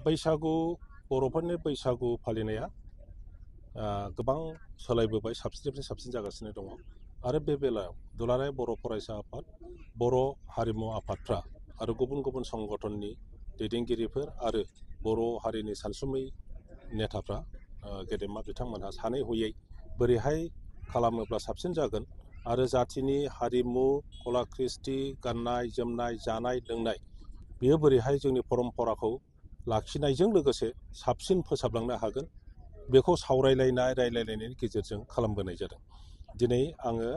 बैसागु बर'फोरनि बैसागु फालिनाया गोबां सोलायबोबाय साबसिननिफ्राय साबसिन जागासिनो दङ आरो बे बेलायाव दुलाराय बर' फरायसा आफाद बर' हारिमु आफादफ्रा आरो गुबुन गुबुन संगठननि दैदेनगिरिफोर आरो बर' हारिनि सानसुमै नेताफ्रा गेदेमा बिथांमोनहा सानै हयै बोरैहाय खालामोब्ला साबसिन जागोन आरो जाथिनि हारिमु कला कृष्टि गाननाय जोमनाय जानाय लोंनाय बेयो बोरैहाय जोंनि परम्पराखौ लाखिनायजों लोगोसे साबसिन फोसाबलांनो हागोन बेखौ सावरायलायनाय रायलायलायनायनि गेजेरजों खालामबोनाय जादों। दिनै आङो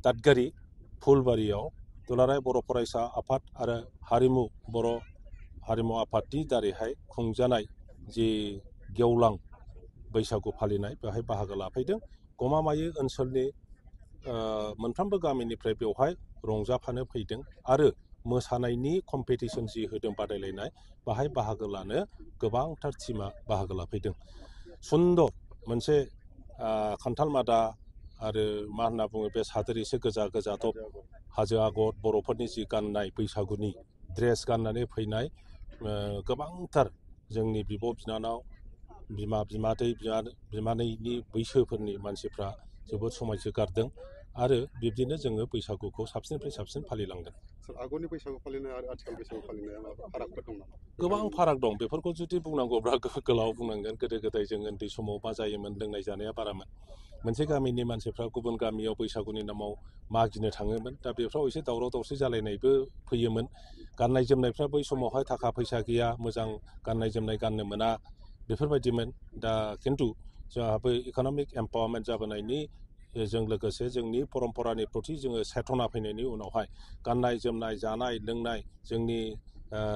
दादगारि फुलबारियाव दुलाराय बर' फरायसा आफाद आरो बर' हारिमु आफादनि दारैहाय खुंजानाय जि गेवलां बैसागु फालिनाय बेवहाय बाहागो लाफैदों। गमामायै ओनसोलनि मोनफ्रोमबो गामिनिफ्राय बेवहाय रंजाफानो फैदों आरो मोसानायनि कम्पिटिसन जि होदों बादायलायनाय बाहाय बाहागो लानो गोबांथार टिमा बाहागो लाफैदों। सुन्दर मोनसे खान्थाल मादा आरो मा होनना बुङो बे सादोर एसे गोजा गोजादब हाजो आगर बर'फोरनि जि गाननाय बैसागुनि ड्रेस गाननानै फैनाय गोबांथार जोंनि बिब' बिनानाव बिमा बिमादै बिमानैनि बैसोफोरनि मानसिफ्रा जोबोद समायसोगारदों आरो बिब्दिनो जोङो बैसागुखौ साबसिननिफ्राय साबसिन फालिलांदों। आगोलनि बैसागु फालिनाय आरो आथिखाल बैसागु फालिनाया माबा फारागफोर दं नामा? गोबां फाराग दं। बेफोरखौ जुदि बुंनांगौब्ला गोलाव बुंनांगोन। गोदो गोदाय जों उन्दै समाव मा जायोमोन लोंनाय जानाया बारामोन। मोनसे गामिनि मानसिफ्रा गुबुन गामियाव बैसागुनि नामाव मागिनो थाङोमोन। दा बेफ्राव एसे दावराव दावसि जालायनायबो फैयोमोन। गाननाय जोमनायफ्रा बै समावहाय थाखा फैसा गैया मोजां गाननाय जोमनाय गाननो मोना बेफोरबायदिमोन। दा खिन्थु जोंहाबो इक'नमिक एम्पावारमेन्ट जाबोनायनि जों लोगोसे जोंनि परम्परानि प्रति जोङो सेथना फैनायनि उनावहाय गाननाय जोमनाय जानाय लोंनाय जोंनि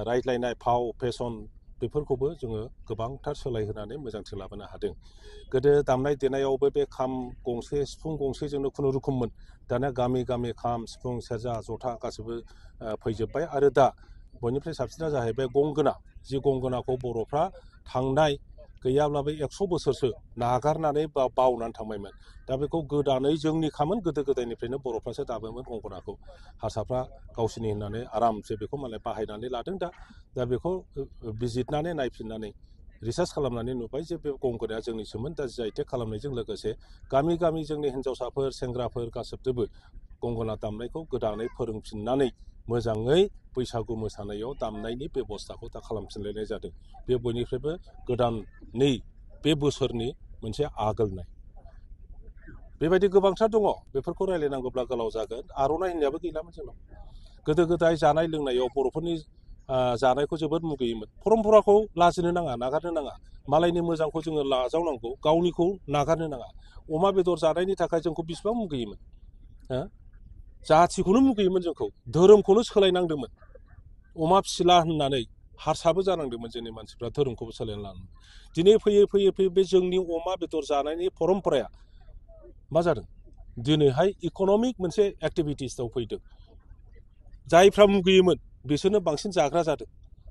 रायज्लायनाय फाव फेसन बेफोरखौबो जोङो गोबांथार सोलायहोनानै मोजांथिं लाबोनो हादों। गोदो दामनाय देनायावबो बे खाम गंसे सिफुं गंसेजोंनो खुनुरुखुममोन। दानिया गामि गामि खाम सिफुं सेरजा जथा गासैबो फैजोब्बाय आरो दा बयनिफ्राय साबसिना जाहैबाय गंगोना। जि गंगोनाखौ बर'फ्रा थांनाय गैयाब्लाबो 100 बोसोरसो नागारनानै बावनानै थांबायमोन। दा बेखौ गोदानै जोंनि खामोन गोदो गोदायनिफ्रायनो बर'फ्रासो दामोमोन गंगोनाखौ। हारसाफ्रा गावसिनि होननानै आरामसे बेखौ मालाय बाहायनानै लादों। दा बेखौ बिजिरनानै नायफिननानै रिसार्च खालामनानै नुबाय जे बे गंगोनाया जोंनिसोमोन। दा जि आइ टेग खालामनायजों लोगोसे गामि गामि जोंनि हिन्जावसाफोर सेंग्राफोर गासैबो गंगोना दामनायखौ गोदानै फोरोंफिननानै मोजाङै बैसागु मोसानायाव दामनायनि बेब'स्थाखौ दा खालामफिनलायनाय जादों। बे बयनिफ्रायबो गोदानै बे बोसोरनि मोनसे आगोलनाय। बेबायदि गोबांथार दङ। बेफोरखौ रायलायनांगौब्ला गोलाव जागोन। आर'नाइ होननायाबो गैलामोन जोंनाव। गोदो गोदाय जानाय लोंनायाव बर'फोरनि जानायखौ जोबोद मुगैयोमोन। परम्पराखौ लाजिनो नाङा नागारनो नाङा। मालायनि मोजांखौ जोङो लाजावनांगौ गावनिखौ नागारनो नाङा। अमा बेदर जानायनि थाखाय जोंखौ बेसेबां मुगैयोमोन। जाथिखौनो मुगैयोमोन जोंखौ। धोरोमखौनो सोलायनांदोंमोन। अमा फिसिला होननानै हारसाबो जानांदोंमोन जोंनि मानसिफ्रा धोरोमखौबो सोलायना लानांगौ। दिनै फैयै फैयै फैयै बे जोंनि अमा बेदर जानायनि परम्पराया मा जादों दिनैहाय इक'नमिक मोनसे एक्टिभिटिसआव फैदों। जायफ्रा मुगैयोमोन बिसोरनो बांसिन जाग्रा जादों।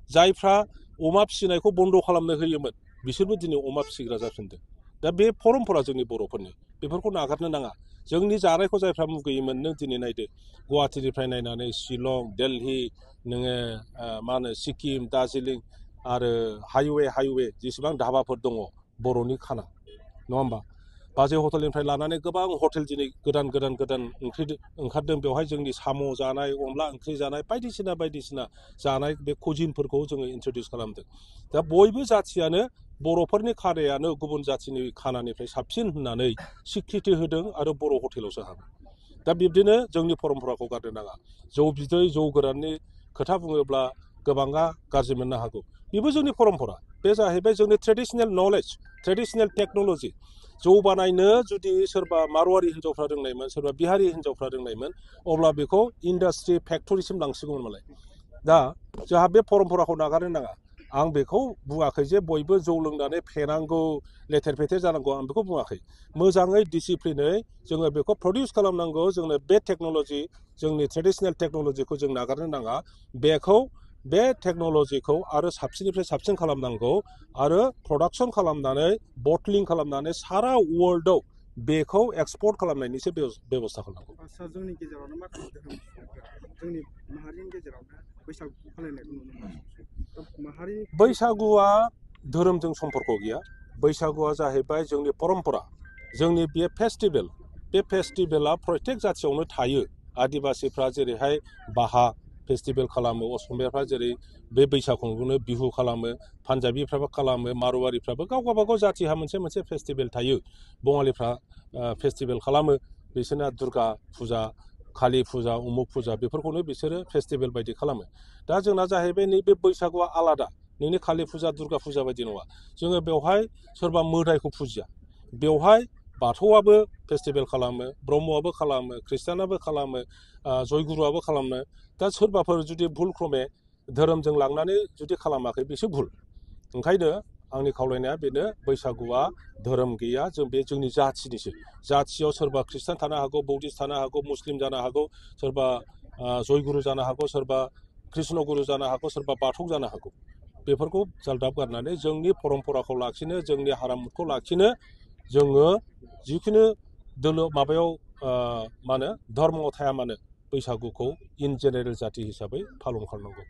जायफ्रा अमा फिसिनायखौ बन्द' खालामनो होयोमोन बिसोरबो दिनै अमा फिसिग्रा जाफिनदों। दा बे परम्परा जोंनि बर'फोरनि बेफोरखौ नागारनो नाङा। जोंनि जानायखौ जायफ्रा मुगैयोमोन नों दिनै नायदो गुवाहाटिनिफ्राय नायनानै शिलं दिल्ली नोङो मा होनो सिक्किम दार्जिलिं आरो हाइवे जेसेबां धाबाफोर दङ बर'नि खाना नङा होमबा। बाजै हटेलनिफ्राय लानानै गोबां हटेल दिनै गोदान ओंख्रि ओंखारदों। बेवहाय जोंनि साम' जानाय अनला ओंख्रि जानाय बायदिसिना जानाय बे कुजिनफोरखौ जोङो इन्ट्रडिउस खालामदों। दा बयबो जाथियानो बर'फोरनि खानायानो गुबुन जाथिनि खानानिफ्राय साबसिन होननानै सिक्रिथि होदों आरो बर' हटेलावसो हाबो। दा बिब्दिनो जोंनि परम्पराखौ गारनो नाङा। जौ बिदै जौ गोराननि खोथा बुङोब्ला गोबाङा गाज्रि मोननो हागौ। बेबो जोंनि परम्परा। बे जाहैबाय जोंनि ट्रेडिसनेल नलेज ट्रेडिसनेल टेक्न'लजि। जौ बानायनो जुदि सोरबा मारवारि हिन्जावफ्रा रोंनायमोन सोरबा बिहारि हिन्जावफ्रा रोंनायमोन अब्ला बेखौ इन्डास्ट्रि फेक्टरिसिम लांसिगौमोन मालाय। दा जोंहा बे परम्पराखौ नागारनो नाङा। आं बेखौ बुङाखै जे बयबो जौ लोंनानै फेनांगौ लेथेर फेथेर जानांगौ आं बेखौ बुङाखै। मोजाङै डिसिप्लिनै जोङो बेखौ प्रडिउस खालामनांगौ। जोंनो बे टेक्न'लजि जोंनि ट्रेडिसनेल टेक्न'लजिखौ जों नागारनो नाङा। बे टेक्न'लजिखौ आरो साबसिननिफ्राय साबसिन खालामनांगौ आरो प्रडाक्सन खालामनानै बटलिं खालामनानै सारा वर्ल्डआव बेखौ एक्सपर्ट खालामनायनिसो बेब'स्था खालामनांगौ। आदसा जोंनि गेजेरावनो माखासे धोरोम सुबुंफोरा जोंनि माहारिनि गेजेरावनो बैसागु फालिनायखौ नुनो मोनो। बैसागुआ धोरोमजों सम्पर्क गैया बैसागुआ जाहैबाय जोंनि परम्परा जोंनि बे फेस्टिभेल बे फेस्टिभेला प्रत्येक जाथियावनो थायो आदिबासिफ्रा जेरैहाय बाहा फेस्टिभेल खालामो असमियाफ्रा जेरै बे बैसागुखौनो बिहु खालामो पान्जाबिफ्राबो खालामो मारवारिफ्राबो गाव गावबागाव जाथिहा मोनसे फेस्टिभेल थायो बङालिफ्रा फेस्टिभेल खालामो बिसोरना दुर्गा फुजा कालि फुजा उमुक फुजा बेफोरखौनो बिसोरो फेस्टिभेल बायदि खालामो दा जोंना जाहैबाय नैबे बैसागुआ आलादा नोंनि कालि फुजा दुर्गा फुजा बायदि नङा जोङो बेवहाय सोरबा मोदायखौ फुजिया बेवहाय बाथौआबो फेस्टिभेल खालामो ब्रह्मआबो खालामो ख्रिस्टानाबो खालामो जयगुरुआबो खालामो दा सोरबाफोर जुदि भुल क्रमे धोरोमजों लांनानै जुदि खालामाखै बिसोर भुल ओंखायनो आंनि खावलायनाया बेनो बैसागुआ धोरोम गैया जों बे जोंनि जाथिनिसो जाथियाव सोरबा ख्रिस्टान थानो हागौ बौद्धिस्ट थानो हागौ मुस्लिम जानो हागौ सोरबा जयगुरु जानो हागौ सोरबा कृष्ण गुरु जानो हागौ सोरबा बाथौ जानो हागौ बेफोरखौ जालदाब गारनानै जोंनि परम्पराखौ लाखिनो जोंनि हारिमुखौ लाखिनो जोङो जिखुनु माबायाव मा होनो धर्मआव थाया मानो बैसागुखौ इन जेनेरेल जाति हिसाबै फालन खालामनांगौ।